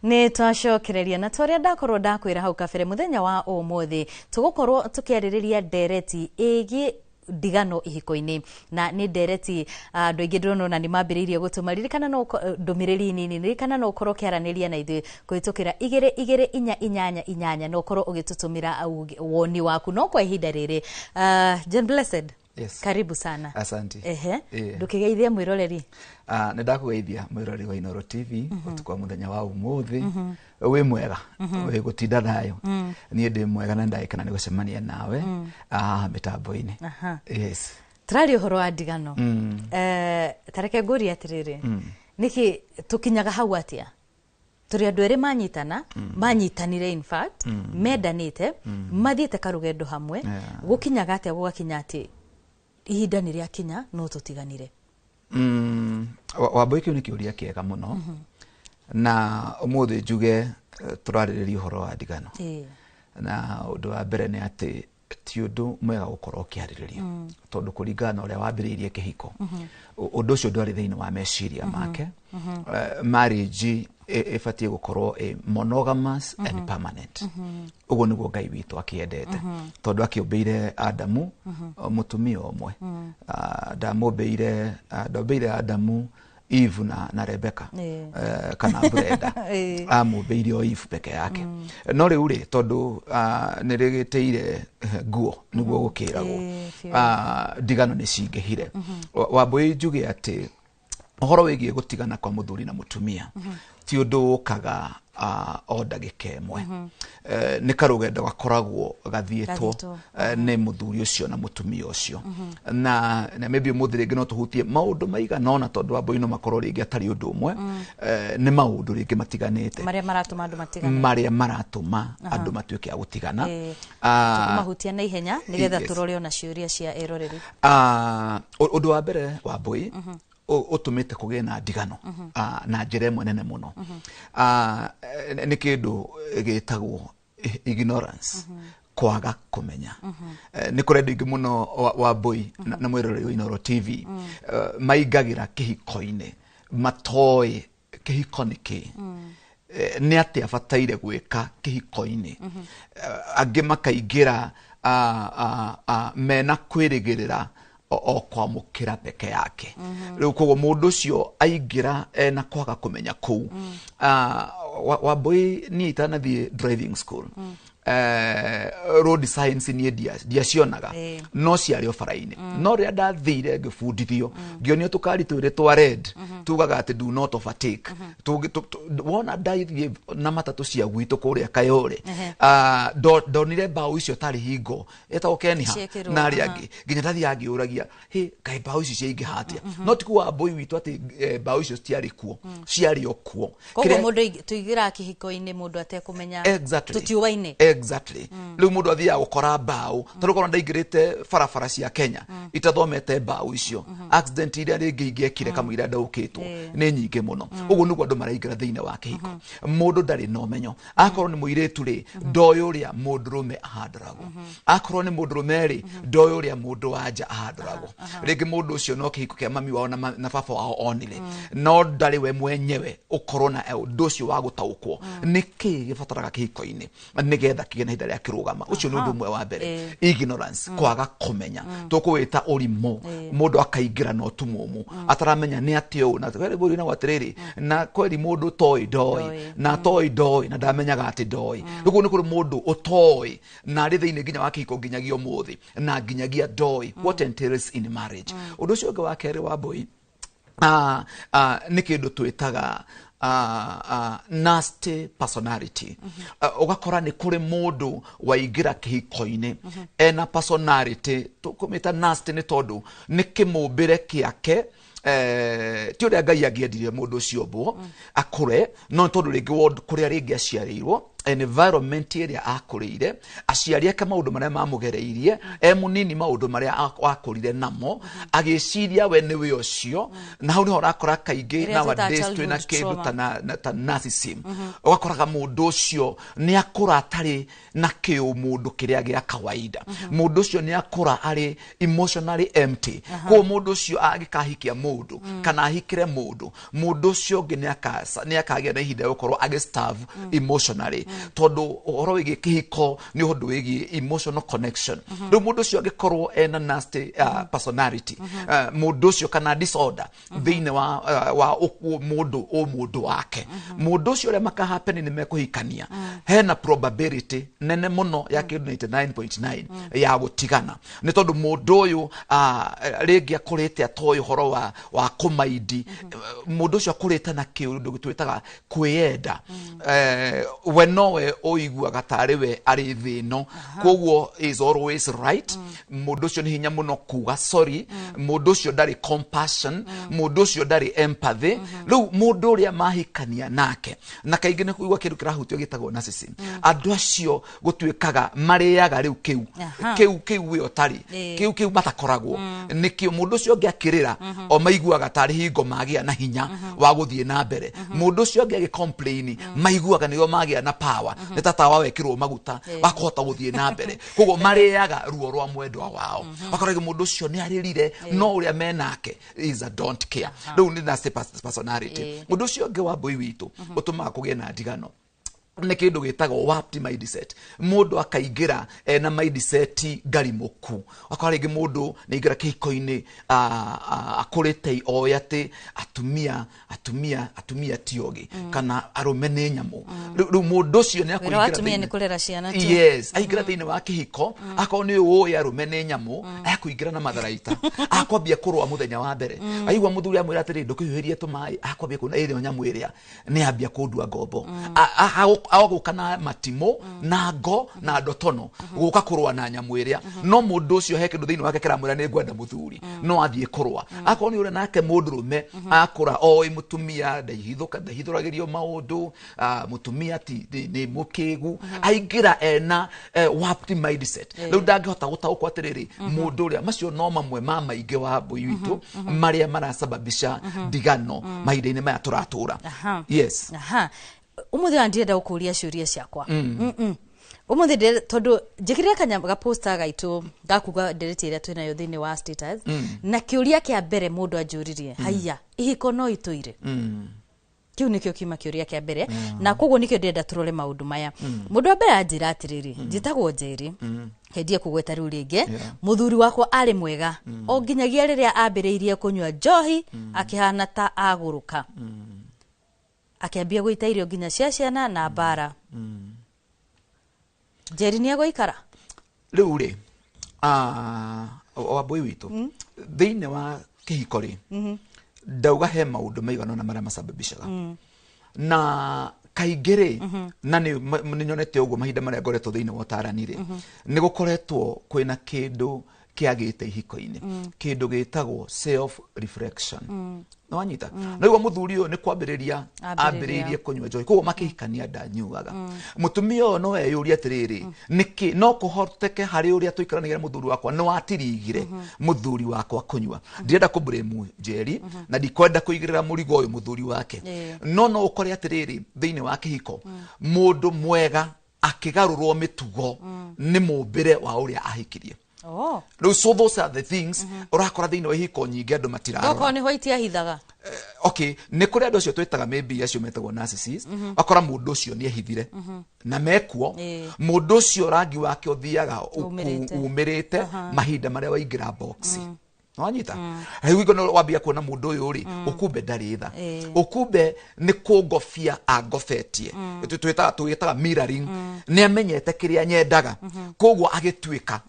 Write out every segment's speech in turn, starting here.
Nĩ twacokereria na torĩa ndakorwo ndakwĩra hau kabere, mũthenya wa ũmũthĩ tũgũkorwo tũkĩarĩrĩria ndereti ĩgiĩ ndigano ihiko-inĩ, na nĩ ndereti andũ aingĩ ndĩrona ona nĩ mambĩrĩirie gũtũma. Ririkana no ndũmĩrĩri nini, ririkana no ũkorwo ũkĩaranĩria na ithuĩ kũhĩtũkĩra 22488 na ũkorwo ũgĩtũtũmĩra woni waku. No kwa ihinda rĩrĩ, John Blessed. Yes. Karibu sana. Asante. Ehe. Ndũkĩgeithie mwĩroreri. Ah, nĩ ndakũgeithia mwĩroreri wa Inooro TV ũtukũ wa mũthenya wa ũmũthĩ. Wĩ mwega, wĩ gũtinda thayũ? Niĩ ndĩ mwega na ndagĩkena nĩ gũcemania nawe mĩtambo-inĩ. Yes. Tũraria ũhoro wa ndigano. Tareke ngũrie atĩrĩrĩ, nĩkĩ tũkinyaga hau? Atĩa tũrĩ andũ erĩ manyitana, manyitanire, in fact mendanĩte, mathiĩte karũgendo hamwe, gũkinyaga atĩa gũgakinya atĩ ihinda nĩ rĩakinya no tũtiganire? Wambũi, kĩu nĩ kĩũria kĩega mũno, na ũmũthĩ njuge tũrarĩrĩria ũhoro wa ndigano. Na ũndũ wa mbere nĩ atĩ ti ũndũ mwega gũkorwo ũkĩarĩrĩrio, tondũ kũringana na ũrĩa wambĩrĩirie kĩhiko, ũndũ ũcio ndwarĩ thĩinĩ wa meciria make. Marriage ĩbatiĩ gũkorwo ĩ monogamous and permanent. Ũguo nĩguo Ngai witũ akĩendete, tondũ akĩũmbĩire Adamu mũtumia ũmwe. Ndamũmbĩire, ndombĩire Adamu Eve na Rebecca kana Brenda. Amũmbĩire o Eve peke yake. No rĩu rĩ, tondũ nĩ rĩgĩtĩire nguo nĩguo gũkĩragwo, Ĩĩ, biũ. Ndigano nĩ cingĩhire. Wambũi, njuge atĩ ũhoro wĩgiĩ gũtigana kwa mũthuri na mũtumia ti ũndũ ũkaga o ndagĩka ĩmwe. Nĩ karũgendo gakoragwo gathiĩtwo Gathiĩtwo. Nĩ mũthuri ũcio na mũtumia ũcio, na maybe ũmũthĩ rĩngĩ no tũhutie maũndũ maigana ũna, tondũ wambũi no makorwo rĩngĩ atarĩ ũndũ ũmwe, nĩ maũndũ rĩngĩ matiganĩte marĩa maratũma andũ matigane, marĩa maratũma andũ matuĩke a gũtigana. Tũkũmahutia na ihenya nĩgetha tũrore ona ciũria cia eroreri. Ũndũ wa mbere, Wambũi, ũtũmĩte kũgĩe na ndigano na njĩra ĩmwe nene mũno, nĩ kĩndũ gĩtagwo ignorance, kwaga kũmenya. Nĩ kũrĩ andũ aingĩ mũno, Wambũi na mwĩroreri wa Inooro TV, maingagĩra kĩhiko-inĩ matoĩ kĩhiko nĩ kĩ, nĩ atĩa bataire gwĩka kĩhiko-inĩ. Angĩ makaingĩra mena kwĩrĩgĩrĩra o kwamũkĩra peke yake. Rĩu koguo mũndũ ũcio aingĩra ena kwaga kũmenya kũu. Wambũi, niĩ itanathiĩ driving school, road signs niĩ ndiacionaga, no ciarĩ o bara-inĩ. No rĩrĩa ndathire ngĩbundithio, ngĩonio tũkari twĩrĩ twa red tugaga atĩ "Do not overtake". Wona ndathiĩ na matatũ cia gwitũ kũrĩa Kayore, ndonire mbaũ icio tarĩ hingo etagwo Keniha Ciekĩrwo, na arĩa angĩ, nginya ndathiaga ngĩũragia, "Hĩ, kaĩ mbaũ ici ciaingĩha atĩa?" No ti kuga, Wambũi witũ, atĩ mbaũ icio citiarĩ kuo, ciarĩ o kuo. Koguo mũndũ tũingĩraga kĩhiko-inĩ mũndũ atekũmenya, tũtiũaine. Exactly. Rĩu mũndũ athiaga gũkora mbaũ, tondũ korwo ndaingĩrĩte barabara cia Kenya itathomete mbaũ icio, accident iria rĩngĩ ingĩekire kamũira ndaũkĩtwo nĩ nyingĩ mũno. Ũguo nĩguo andũ maraingĩra thĩinĩ wa kĩhiko, mũndũ ndarĩ na ũmenyo. Akorwo nĩ mũirĩtu rĩ, ndoĩ ũrĩa mũndũrũme ahandũragwo. Akorwo nĩ mũndũrũme rĩ, ndoĩ ũrĩa mũndũ wa nja ahandũragwo. Rĩngĩ mũndũ ũcio no kĩhiko kĩa mami wao na baba wao onire, no ndarĩ we mwenyewe ũkorwo na ũndũ ũcio wa gũtaũkwo nĩ kĩĩ gĩbataraga kĩhiko-inĩ nĩgetha kĩgĩe na ihinda rĩa kĩrũgama. Ũcio nĩ ũndũ ũmwe wa mbere, ignorance, kwaga kũmenya, tũkũwĩta ũrimũ. Mũndũ akaingĩra na ũtumumu ataramenya nĩ atĩa ũũ, na kweri bũrũri nagwo atĩrĩrĩ, na kweri mũndũ toĩ ndoĩ Ndoĩ. na toĩ ndoĩ na ndamenyaga atĩ ndoĩ. Rĩu kũu nĩ kũrĩ mũndũ ũtoĩ na arĩ thĩinĩ nginya wa kĩhiko nginyagia ũmũthĩ na nginyagia ndoĩ what entails in marriage. Ũndũ ũcio ũngĩ wa kerĩ, wa mbũi, nĩ kĩndũ twĩtaga nasty personality. Ũgakora nĩ kũrĩ mũndũ waingĩra kĩhiko-inĩ ena personality tũkũmĩta nasty, nĩ tondũ nĩ kĩmũmbĩre kĩake, ti ũrĩa Ngai angĩendire mũndũ ũcio mbwo akũre, no nĩ tondũ rĩngĩ kũrĩa rĩngĩ aciarĩirwo. Environment ĩrĩa akũrĩire, aciari ake, maũndũ marĩa mamũgereirie e mũnini, maũndũ marĩa akũrire namo, agĩciria we nĩwe ũcio. Na hau nĩho ũrakora kaingĩ Ĩrĩa twĩtaga nowadays twĩna childhood kĩndũ trauma. ta narcissism. Ũgakoraga mũndũ ũcio nĩ akũra atarĩ na kĩũmũndũ kĩrĩa gĩa kawaida. Mũndũ ũcio nĩ akũra arĩ emotionally empty. Koguo mũndũ ũcio angĩkahikia mũndũ kana ahikĩre mũndũ, mũndũ ũcio ũngĩ nĩ akagĩa na ihinda rĩa gũkorwo agĩ-starve emotionally, tondũ ũhoro wĩgiĩ kĩhiko nĩ ũndũ wĩgiĩ emotional connection. Rĩu mũndũ ũcio angĩkorwo ena nasty personality, mũndũ ũcio kana disorder thĩinĩ wa mũndũ ũmũndũ wake, mũndũ ũcio ũrĩa makahappen nĩ mekũhikania, hena probability nene mũno ya kĩndũ 99.9 ya gũtigana, nĩ tondũ mũndũ ũyũ rĩngĩ akũrĩte atoĩ ũhoro wa kũmaindi. Mũndũ ũcio akũrĩte na kĩũndũ twĩtaga kwĩyenda. We nowe ũiguaga tarĩ we arĩ thĩ ĩno, koguo is always right. Mũndũ ũcio nĩ hinya mũno kuga sorry. Mũndũ ũcio ndarĩ compassion. Mũndũ ũcio ndarĩ empathy. Rĩu mũndũ ũrĩa mahikania nake, na kaingĩ nĩ kũigua kĩndũ kĩrahutio gĩtagwo narcissism, andũ acio gũtuĩkaga marĩaga rĩu kĩu kĩu we ũtarĩ kĩu matakoragwo nĩkĩo. Mũndũ ũcio ũngĩ akĩrĩra, o maiguaga tarĩ hingo magĩa na hinya wa gũthiĩ na mbere. Mũndũ ũcio ũngĩ agĩ-complain, maiguaga nĩo magĩa na power, nĩ ta tawa wekĩrwo maguta wa kũhota gũthiĩ na mbere. Koguo marĩaga ruo rwa mwendwa wao. Wakoraga mũndũ ũcio nĩ arĩrire, no ũrĩa menake is a don't care. Rĩu nĩ nasty personality. Ũndũ ũcio ũngĩ wa mbũi witũ ũtũmaga kũgĩe na ndigano nĩ kĩndũ gĩtagwo warped mindset. Mũndũ akaingĩra ena mindset ngarimũku. Akora rĩngĩ mũndũ nĩ aingĩra kĩhiko-inĩ, akũrĩte oĩ atĩ atumia ti ogĩ kana arũme nĩ nyamũ. Rĩu mũndũ ũcio nĩ Wĩra wa akũingĩra atumia thĩinĩ- nĩ kũrera ciana tu. Yes, aingĩra thĩinĩ wa kĩhiko, akorwo nĩ ũĩ arũme nĩ nyamũ, akũingĩra na matharaita, akwambia kũrũa mũthenya wa mbere. Aigua mũthuri amwĩra atĩrĩ, "Ndũkĩhiũhĩrie tũmaĩ," akwambia kuona ĩrĩa nyamũ ĩrĩa nĩ ambia kũndua ngombo. Agũka na matimũ na ngo na ndotono gũka kũrũa na nyamũ ĩrĩa. No mũndũ ũcio he kĩndũ thĩinĩ wake kĩramwĩra nĩ ngwenda mũthuri, no athiĩ kũrũa. Akorwo nĩ ũrĩa nake mũndũrũme akũra oĩ mũtumia ndaihithũka, ndahithũragĩrio maũndũ, mũtumia ti nĩ mũkĩgu, aingĩra ena warped mindset. Rĩu ndangĩhota gũtaũkwo atĩrĩrĩ mũndũ ũrĩa. Macio no mamwe ma maingĩ wa mbũi witũ marĩa marasababisha ndigano mahinda-inĩ maya tũratũra. Yes. Aha, umuthi wa ndirenda gũkũria ciũria ciakwa. Umuthi tondũ njĩkĩrire kanyamũ gaposta gaitũ gakuga ndereti ĩrĩa twĩnayo thĩinĩ wa status, na kĩũria kĩa mbere mũndũ anjũririe, "Haiya, ihiko no itũire?" Kĩu nĩkĩo kiuma kĩũria kĩa mbere, na koguo nĩkĩo ndĩrenda tũrore maũndũ maya. Mũndũ wa mbere anjĩra atĩrĩrĩ, "Njĩtagwo Njeri, kendie kũgweta rĩu rĩngĩ. Mũthuri wakwa arĩ mwega o nginyagia rĩrĩa ambĩrĩirie kũnyua njohi, akĩhana ta agũrũka, akĩambia gũita irio nginya cia ciana na mbara. Njeri nĩ egũikara?" Rĩu rĩ, wambũi witũ, thĩinĩ wa kĩhiko rĩ, ndauga he maũndũ maigana ũna marĩa macababishaga, na kaingĩ rĩ, na nĩ nyonete ũguo mahinda marĩa ngoretwo thĩinĩ wa ũtarani rĩ, nĩ gũkoretwo kwĩna kĩndũ kĩagĩte ihiko-inĩ, kĩndũ gĩtagwo self reflection. Nĩ wanyita? Na rĩu mũthuri ũyũ nĩ kwambĩrĩria Ambĩrĩria. Ambĩrĩirie kũnyua njohi, koguo makĩhikania ndanyuaga. Mũtumia ũyũ no eyũrie atĩrĩrĩ, nĩkĩ no kũhoteke harĩ ũrĩa tũikaranagia na mũthuri wakwa nĩ watirigire mũthuri wakwa kũnyua? Ndirenda kũblame Njeri na ndikwenda kũigĩrĩra mũrigo ũyũ mũthuri wake. No no ũkore atĩrĩrĩ, thĩinĩ wa kĩhiko mũndũ mwega akĩgarũrwo mĩtugo nĩ mũmbĩre wa ũrĩa ahikirie. Rĩu so those are the things ũrakora thĩinĩ wa ihiko nyingĩ andũ matirarora. Tokorwo nĩ white ahithaga. Okay, nĩ kũrĩ andũ acio twĩtaga maybe acio metagwo narcissist. Wakora mũndũ ũcio nĩ ehithire na mekuo. Mũndũ ũcio rangi wake ũthiaga Umĩrĩte. Umĩrĩte mahinda marĩa waingĩra box. Wanyita? Rĩu ingo no wambia kuona mũndũ ũyũ rĩ, ũkumbe ndarĩ tha, ũkumbe nĩ kũngobia angobetie. Twĩtaga mirroring. Nĩ amenyete kĩrĩa nyendaga, koguo agĩtuĩka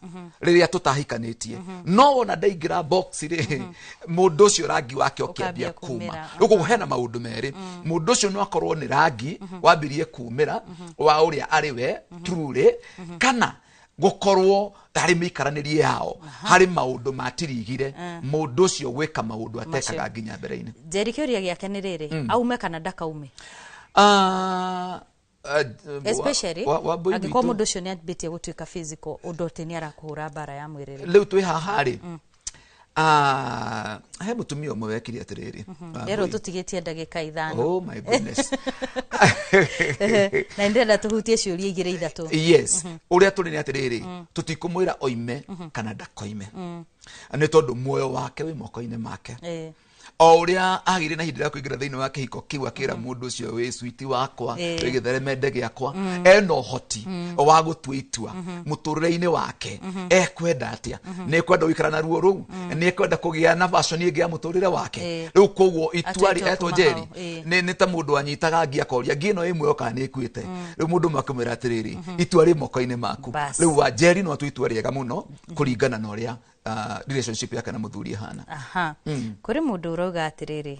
rĩrĩa tũtahikanĩtie. No wona ndaingĩra box rĩ, mũndũ ũcio rangi wake ũkĩambia Ũkambia kuma. kumĩra. Rĩu koguo hena maũndũ merĩ. Mũndũ ũcio no akorwo nĩ rangi wambirie kumĩra wa ũrĩa arĩ we truly, kana gũkorwo harĩ mĩikaranĩrie yao harĩ maũndũ matirigire mũndũ ũcio gwĩka maũndũ atekaga nginya mbere-inĩ. Njeri kĩũria gĩake nĩ rĩrĩ, aume kana ndakaume? Ah, Especially Wambũi angĩkorwo witũ. Mũndũ ũcio nĩ ambĩtie gũtuĩka physical, ũndũ atĩ nĩ arakũhũra mbara ya mwĩrĩ rĩ. Rĩu twĩ haha rĩ, he mũtumia ũmwe wekire atĩrĩrĩ, Wambũi. Rero tũtigĩtie ndagĩka 5. Oh my goodness. Na ndĩrenda tũhutie ciũria igĩrĩ ithatũ. Yes, ũrĩa tũrĩ nĩ atĩrĩrĩ, tũtikũmwĩra oime kana ndakoime, nĩ tondũ muoyo wake wĩ moko-inĩ make. O ũrĩa agĩire na ihinda rĩa kũingĩra thĩinĩ wa kĩhiko kĩu, akĩra mũndũ ũcio wĩ switi wakwa, wĩ gĩtheremende gĩakwa, ena ũhoti wa gũtua itua mũtũrĩre-inĩ wake. Ekwenda atĩa? Nĩ ekwenda gũikara na ruo rũu? Nĩ ekwenda kũgĩa na version ĩngĩ ya mũtũrĩre wake? Rĩu koguo itua Atue rĩ itua etwo kuma Njeri, hau, ĩĩ. nĩ ta mũndũ anyitaga ngi akoria ngi ĩno ĩ muoyo kana nĩ ĩkuĩte. Rĩu mũndũ ũmwe akĩmwĩra atĩrĩrĩ, itua rĩ moko-inĩ maku. Bas. Rĩu wa Njeri no atue itua rĩega mũno kũringana na ũrĩa relationship yake na mũthuri ĩhana. Aha, kũrĩ mũndũ ũrauga atĩrĩrĩ,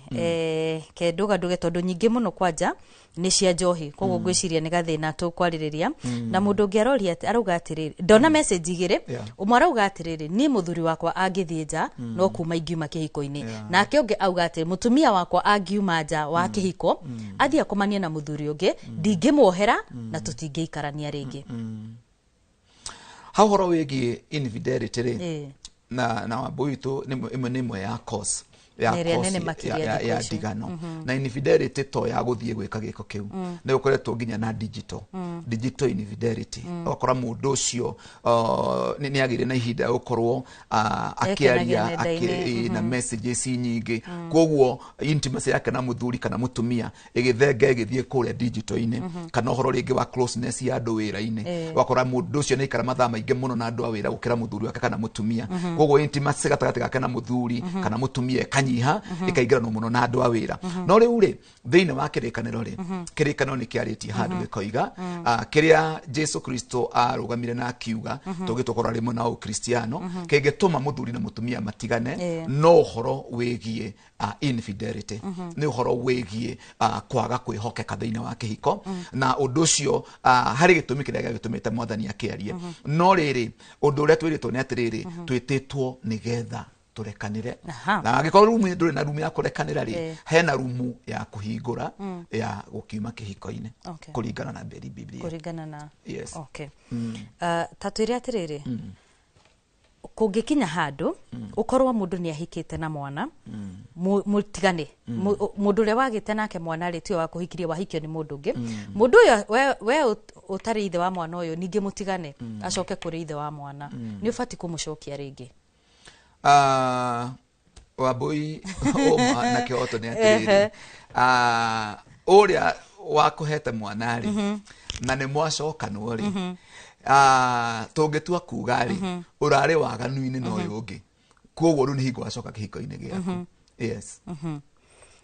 ke ndũga nduge tondũ nyingĩ mũno kwanja nĩ cia njohi, koguo ngwĩciria nĩ gathĩna tũkwarĩrĩria na mũndũ ũngĩ aroria arauga atĩrĩrĩ, ndona message igĩrĩ. Ũmwe arauga atĩrĩrĩ, niĩ mũthuri wakwa angĩthiĩ nja no kuma ingiuma kĩhiko-inĩ. Nake ũngĩ auga atĩrĩ, mũtumia wakwa angiuma nja wa kĩhiko athiĩ akomanie na mũthuri ũngĩ, ndingĩmuohera na tũtingĩikarania rĩngĩ. Ha ũhoro wĩgiĩ infidelity rĩ, na Wambũi witũ, ĩmwe nĩ ĩmwe ya cause ya Na ĩrĩa cause nene makĩria ya, thikũ ya ici. Ndigano na infidelity to ya gũthiĩ gwĩka gĩko kĩu, nĩ gũkoretwo nginya na digital infidelity. Ũgakora mũndũ ũcio nĩ agĩire na ihinda rĩa gũkorwo Ekenagia akĩaria nenda-inĩ. Na messages nyingĩ, koguo intimacy yake na mũthuri kana mũtumia ĩgĩthenga ĩgĩthiĩ kũrĩa digital-inĩ, kana ũhoro rĩngĩ wa closeness ya andũ wĩra-inĩ. Ũgakora mũndũ ũcio nĩ aikara mathaa maingĩ mũno na andũ a wĩra gũkĩra mũthuri wake kana mũtumia, koguo intimacy gatagatĩ gake na mũthuri kana mũtumia ĩkanyiha, ĩkaingĩranwo mũno na andũ a wĩra. No rĩu rĩ, thĩinĩ wa kĩrĩkanĩro rĩ, kĩrĩkanĩro nĩ kĩarĩtie handũ gĩkoiga, kĩrĩa Jesu Kristo arũgamire na akiuga tũgĩtũkorwo rĩmwe na ũkristiano kĩngĩtũma mũthuri na mũtumia matigane, no ũhoro wĩgiĩ infidelity, nĩ ũhoro wĩgiĩ kwaga kwĩhokeka thĩinĩ wa kĩhiko. Na ũndũ ũcio harĩ gĩtũmi kĩrĩa gĩagĩtũmĩte mwathani akĩarie. No rĩrĩ, ũndũ ũrĩa twĩrĩtwo nĩ atĩrĩrĩ, twĩtĩtwo nĩgetha tũrekanĩre. Na angĩkorwo rumu ndũrĩ na rumu ya kũrekanĩra rĩ, hena rumu ya kũhingũra ya gũkiuma kĩhiko-inĩ, kũringana na mberi Biblia. Kũringana na Yes. Okay. Ta twĩre atĩrĩrĩ, kũngĩkinya handũ ũkorwo mũndũ nĩ ahikĩte na mwana, mũtigane, mũndũ ũrĩa wagĩte nake mwana rĩ, tiwe wakũhikirie, wahikio nĩ mũndũ ũngĩ, mũndũ ũyũ we ũtarĩ ithe wa mwana ũyũ, ningĩ mũtigane, acoke kũrĩ ithe wa mwana, nĩ ũbatiĩ kũmũcokia rĩngĩ? Wambũi, ũma na kĩhoto nĩ atĩrĩrĩ, ũrĩa wakũhete mwana rĩ, na nĩ mwacokanwo rĩ, tũngĩtua kuga rĩ, ũrarĩ waganu-inĩ na ũyũ ũngĩ, koguo rĩu nĩ hingo wacoka kĩhiko-inĩ gĩaku, yes.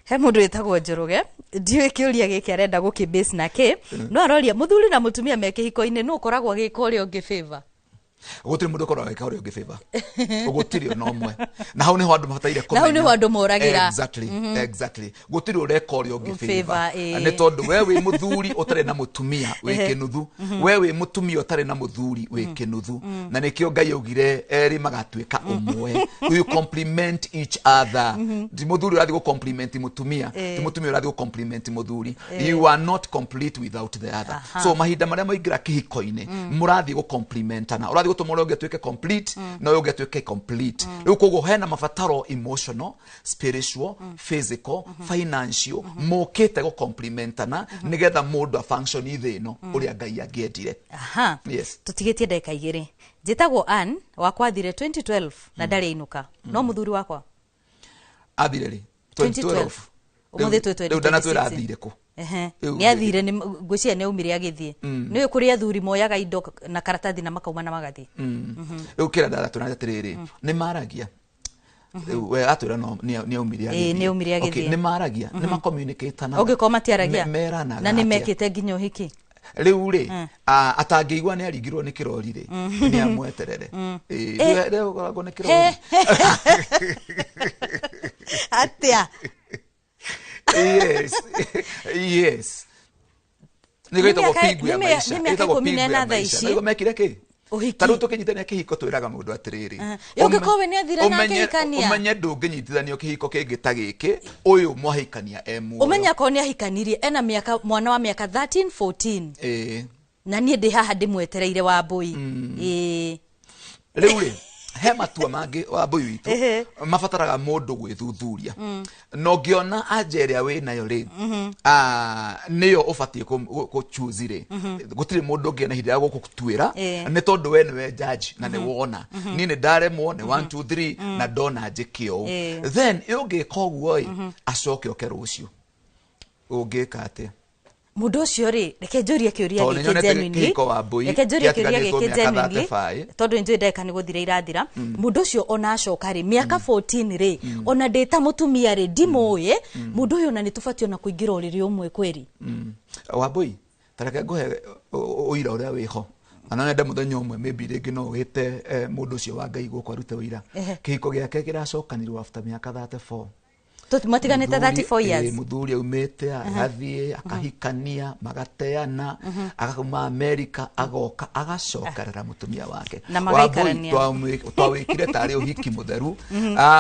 He mũndũ wĩtagwo Njoroge, ndiũĩ kĩũria gĩkĩ arenda gũkĩ na kĩ, no aroria, mũthuri na mũtumia me kĩhiko-inĩ, nũ ũkoragwo agĩka ũrĩa ũngĩ favor? Gũtirĩ mũndũ ũkoragwo agĩka ũrĩa ũngĩ favor, gũtirĩ ona ũmwe, na hau nĩho andũ mabataire Na hau nĩho andũ moragĩra. Exactly, gũtirĩ ũreka ũrĩa ũngĩ favor, favor, nĩ tondũ we wĩ mũthuri ũtarĩ na mũtumia wĩ kĩnuthu, we wĩ mũtumia ũtarĩ na mũthuri wĩ kĩnuthu, na nĩkĩo Ngai augire erĩ magatuĩka ũmwe. You complement each other. Ti mũthuri ũrathiĩ gũ compliment mũtumia, ti mũtumia ũrathiĩ gũ compliment mũthuri. You are not complete without the other. So mahinda marĩa maingĩra kĩhiko-inĩ, mũrathiĩ gũ-complementana, ũrathiĩ gũtũma ũrĩa ũngĩ atuĩke complete na ũyũ ũngĩ atuĩke complete. Rĩu koguo hena mabataro emotional, spiritual, physical, financial, mokĩte gũ-complementana nĩgetha mũndũ a-function thĩ ĩno ũrĩa Ngai angĩendire. Yes. Tũtigĩtie ndagĩka 2. Njĩtagwo Ann, wakwa athire 2012 na ndarĩ ainũka, no mũthuri wakwa Athire rĩ? 2012. Ũmũthĩ twĩ Rĩu ndanatwĩra 2026. athire kũ? Rĩu Nĩ athire, nĩ ngwĩciria nĩ aumire agĩthiĩ. Nĩ ũĩ kũrĩ athuri moyaga indo na karatathi na makauma na magathiĩ. Rĩu kĩrĩa ndaratwĩra atĩrĩrĩ, nĩ maragia. Rĩu we atwĩra no nĩ aumire agĩthiĩ. Nĩ aumire Okay, agĩthiĩ. Nĩ maragia, nĩ macommunicatanaga? Ũngĩkorwo matiaragia Meranaga na nĩ atĩa? mekĩte nginya ũhiki. Rĩu rĩ, atangĩigua nĩ aringirwo nĩ kĩrori rĩ, nĩ amweterere. Ĩĩ, rĩu ũkoragwo nĩ kĩrori. Atĩa? Yes, nĩ gĩtagwo Nĩ pingu ya mĩaka maisha. nĩ mĩaka Ĩtagwo 14 pingu ya thaa maisha. ici. Nĩguo mekire kĩ? Ũhiki. Ta rĩu tũkĩnyitithania kĩhiko twĩraga mũndũ atĩrĩrĩ, Ũngĩkorwo we nĩ athira na akĩhikania. Ũmenye ndũngĩnyitithanio kĩhiko kĩngĩ ta gĩkĩ, ũyũ mwahikania e muoyo. Ũmenye akorwo nĩ ahikanirie ena mĩaka, mwana wa mĩaka 13 14, na niĩ ndĩ haha ndĩmwetereire wa mbũi. Ĩĩ. Rĩu rĩ, he matua mangĩ wa mbũi witũ mabataraga mũndũ gwĩthuthuria, na ũngĩona anja ĩrĩa wĩ nayo rĩ, nĩyo ũbatiĩ kũ-choose rĩ, gũtirĩ mũndũ ũngĩ na ihinda rĩa gũkũtuĩra, nĩ tondũ we nĩwe judge na nĩ wona niĩ nĩ ndaremwo nĩ 1 2 3 na ndona njĩke ũũ. Then ũngĩka ũguo ĩ, acoke oke rũciũ, ũngĩka atĩa? Mũndũ ũcio rĩ, reke njũrie kĩũria Tondũ gĩkĩ nĩnyonete genuinely. kĩhiko wa mbũi Reke njũrie kĩũria gĩatiganĩtwo gĩkĩ mĩaka genuinely, 35. tondũ nĩnjũĩ ndagĩka nĩ gũthira irathira. Mũndũ ũcio ona acoka rĩ, mĩaka 14 rĩ, ona ndĩ ta mũtumia rĩ, ndimũĩ mũndũ ũyũ, ona nĩ tũbatiĩ ona kũingĩra ũrĩrĩ ũmwe kweri? Wambũi, tareke ngũhe ũira ũrĩa wĩho, na no nyende mũthenya ũmwe maybe rĩngĩ no wĩte mũndũ ũcio wa Ngai gũkũ arute ũira. Kĩhiko gĩake kĩracokanirwo after mĩaka 34. Matiganĩte 34 years. Mũthuri aumĩte agathiĩ akahikania, magateana, akauma America, agoka agacokerera mũtumia wake. Na magaikarania. Wambũi, twawĩkire tarĩ ũhiki mũtheru,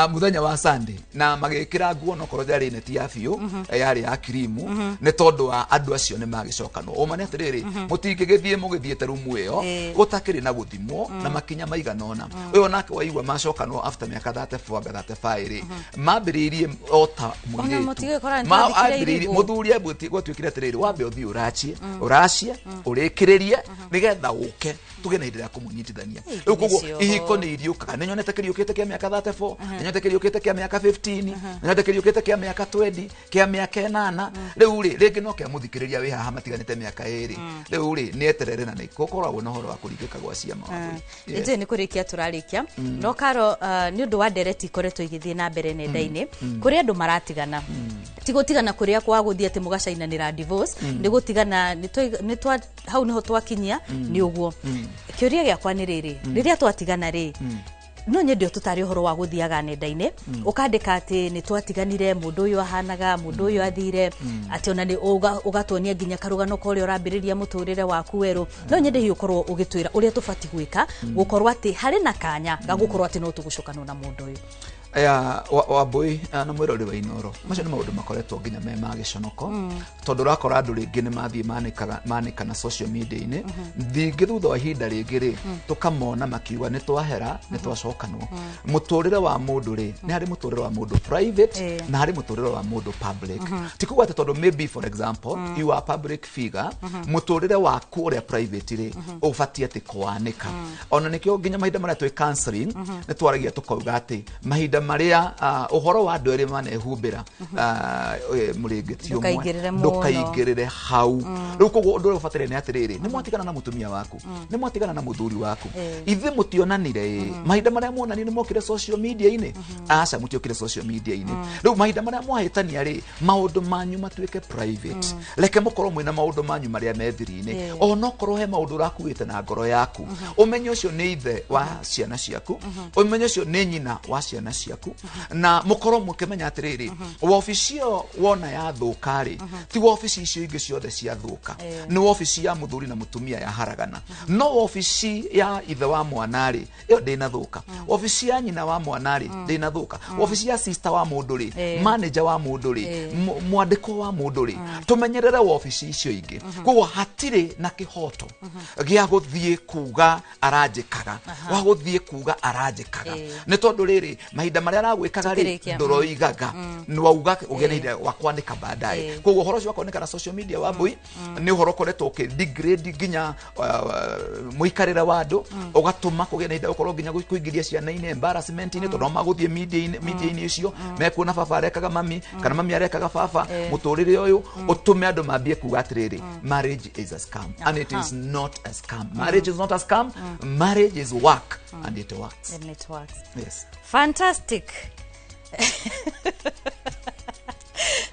mũthenya wa Sunday, na magĩkĩra nguo nokorwo yarĩ neti ya biũ, yarĩ ya kirimu, nĩ tondũ wa andũ acio nĩ magĩcokanwo. Ũma nĩ atĩrĩrĩ, mũtingĩgĩthiĩ mũgĩthiĩte rumu ĩyo gũtakĩrĩ na gũthimwo na makinya maigana ũna. Ũyũ nake waigua macokanwo after mĩaka 34 anga 35 rĩ, mambĩrĩirie o ta Ona mũtigĩkora mũirĩtu. nĩ twathikire irigũ. Mũthuri gwatuĩkire atĩrĩrĩ, wambe ũthiĩ ũracie, ũracie ũrĩkĩrĩrie nĩgetha ũke tũgĩe na ihinda rĩa kũmũnyitithania. Rĩu koguo Nĩcio. ihiko nĩ iriũkaga. Nĩ nyonete kĩriũkĩte kĩa mĩaka 34, nĩ nyonete kĩriũkĩte kĩa mĩaka 15, nĩ nyonete kĩriũkĩte kĩa mĩaka 20, kĩa mĩaka 8. Rĩu rĩ, rĩngĩ no kĩa mũthikĩrĩria wĩ haha matiganĩte mĩaka 2, rĩu rĩ, nĩ eterere na nĩ gũkoragwo na ũhoro wa kũringĩka gwa ciama, Wambũi. Yes. Nĩnjũĩ nĩ kũrĩkia tũrarĩkia, no karo, nĩ ũndũ wa ndereti ikoretwo igĩthiĩ na mbere nenda-inĩ kũrĩa andũ maratigana, ti gũtigana kũrĩa kwa gũthiĩ atĩ mũgacainanĩra divorce, nĩ gũtigana nĩ twa hau nĩho twakinyia nĩ ũguo. Kĩũria gĩakwa nĩ rĩrĩ, rĩrĩa twatigana rĩ, no nyende ũtũtare ũhoro wa gũthiaga nenda-inĩ ũkandĩka atĩ nĩ twatiganire, mũndũ ũyũ ahanaga, mũndũ ũyũ athire, atĩ ona nĩ ũgatuonia nginya karũgano ka ũrĩa ũrambĩrĩria mũtũrĩre waku werũ. No nyende hihi ũkorwo ũgĩtwĩra ũrĩa tũbatiĩ gwĩka gũkorwo atĩ harĩ na kanya ga gũkorwo atĩ no tũgũcokanwo na mũndũ ũyũ. Aya, Wambũi na mwĩrori wa Inoro, macio nĩ maũndũ makoretwo nginya me ma gĩconoko, tondũ ũrakora andũ rĩngĩ nĩ mathiĩ manĩkana social media-inĩ, ningĩ thutha wa ihinda rĩngĩ rĩ, tũkamona makiuga nĩ twahera, nĩ twacokanwo. Mũtũrĩre wa mũndũ rĩ, nĩ harĩ mũtũrĩre wa mũndũ private na harĩ mũtũrĩre wa mũndũ public. Ti kuga atĩ tondũ maybe, for example, you are a public figure, mũtũrĩre waku ũrĩa private rĩ, ũbatiĩ atĩ kwanĩka. Ona nĩkĩo nginya mahinda marĩa twĩ counseling nĩ twaragia tũkauga atĩ mahinda marĩa ũhoro wa andũ erĩ manehumbĩra mũrĩngĩti ũmwe, Ndũkaingĩrĩre mũno. Ndũkaingĩrĩre hau. Rĩu koguo ũndũ ũrĩa ũbataire nĩ atĩrĩrĩ, nĩ mwatigana na mũtumia waku, nĩ mwatigana na mũthuri waku, ithuĩ mũtionanire ĩ, mahinda marĩa muonanire nĩ mokire social media-inĩ? Aca, mũtiokire social media-inĩ. Rĩu mahinda marĩa mwahĩtania rĩ, maũndũ manyu matuĩke private. Reke mũkorwo mwĩna maũndũ manyu marĩa me thiri-inĩ. Onokorwo he maũndũ ũrakuĩte na ngoro yaku, ũmenye ũcio nĩ ithe wa ciana ciaku, ũmenye ũcio nĩ nyina wa ciana ciaku, na mũkorwo mũkĩmenya atĩrĩrĩ, wabici ĩyo wona yathũka rĩ, ti wabici icio ingĩ ciothe ciathũka. Nĩ wabici ya mũthuri na mũtumia yaharagana, no wabici ya ithe wa mwana rĩ, ĩyo ndĩnathũka. Wabici ya nyina wa mwana rĩ, ndĩnathũka. Wabici ya sister wa mũndũ rĩ, manager wa mũndũ rĩ, mwandĩkwo wa mũndũ rĩ, tũmenyerere wabici icio ingĩ. Koguo hatirĩ na kĩhoto gĩa gũthiĩ kuga aranjĩkaga, wa gũthiĩ kuga aranjĩkaga, nĩ tondũ rĩrĩ, mahinda marĩa aragwĩkaga rĩ, Tũkĩrĩkia. Ndũroigaga nĩ wauga ũgĩe na ihinda wa kwanĩka baadaye. Koguo ũhoro ũcio wa kwanĩka na social media, wa mbui, nĩ ũhoro ũkoretwo ũkĩ degrade nginya mũikarĩre wa andũ, ũgatũma kũgĩe na ihinda gũkorwo nginya kũingĩria ciana-inĩ embarrassment-inĩ, tondũ no magũthiĩ media-inĩ icio mekuona baba arekaga mami kana mami arekaga baba. Mũtũrĩre ũyũ ũtũme andũ mambie kuga atĩrĩrĩ, marriage is a scam, and it is not a scam. Marriage is not a scam. Marriage is work, and it works. And it works. Yes. Fantastic.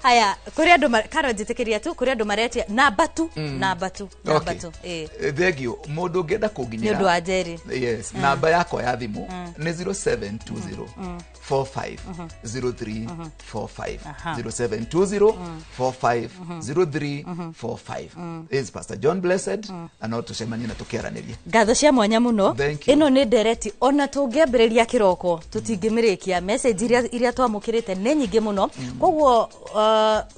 Haya, kũrĩ andũ Karo, njĩtĩkĩria tu, kũrĩ andũ maretia namba tu, namba tu, namba tu, ĩĩ. Thengio. Mũndũ ũngĩenda kũnginyĩra, Nĩ ũndũ wa Njeri. Yes, namba yakwa ya thimũ nĩ 0720 45 03 45. 0720 45 03 45 is Pastor John Blessed, na no tũcemanie na tũkĩaranĩrie. Ngatho cia mwanya mũno. Thank you. Ĩno nĩ ndereti ona tũngĩambĩrĩria kĩroko tũtingĩmĩrĩkia. Message iria twamũkĩrĩte nĩ nyingĩ mũno, koguo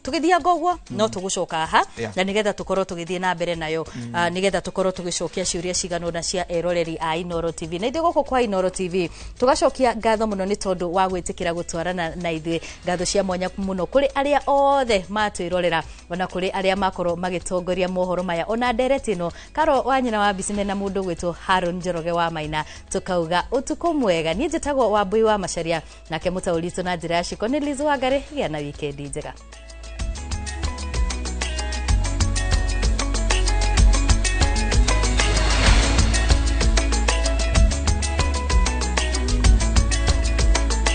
tũgĩthianga ũguo no tũgũcoka haha na nĩgetha tũkorwo tũgĩthiĩ na mbere nayo, nĩgetha tũkorwo tũgĩcokia ciũria cigana ũna cia eroreri a Inoro TV. Na ithuĩ gũkũ kwa Inoro TV tũgacokia ngatho mũno nĩ tondũ wa gwĩtĩkĩra gũtwarana na ithuĩ. Ngatho cia mwanya mũno kũrĩ arĩa othe matwĩrorera, ona kũrĩ arĩa makorwo magĩtongoria mohoro maya ona ndereti ĩno, Karo wa nyina wa Mbicime na mũndũ gwĩtwo Haron Njoroge wa Maina. Tũkauga ũtukũ mwega. Niĩ njĩtagwo Wambui wa Macaria, nake mũtaũri witũ na njĩra ya ciko nĩ Liz Wangari. Gĩa na wikendi njega.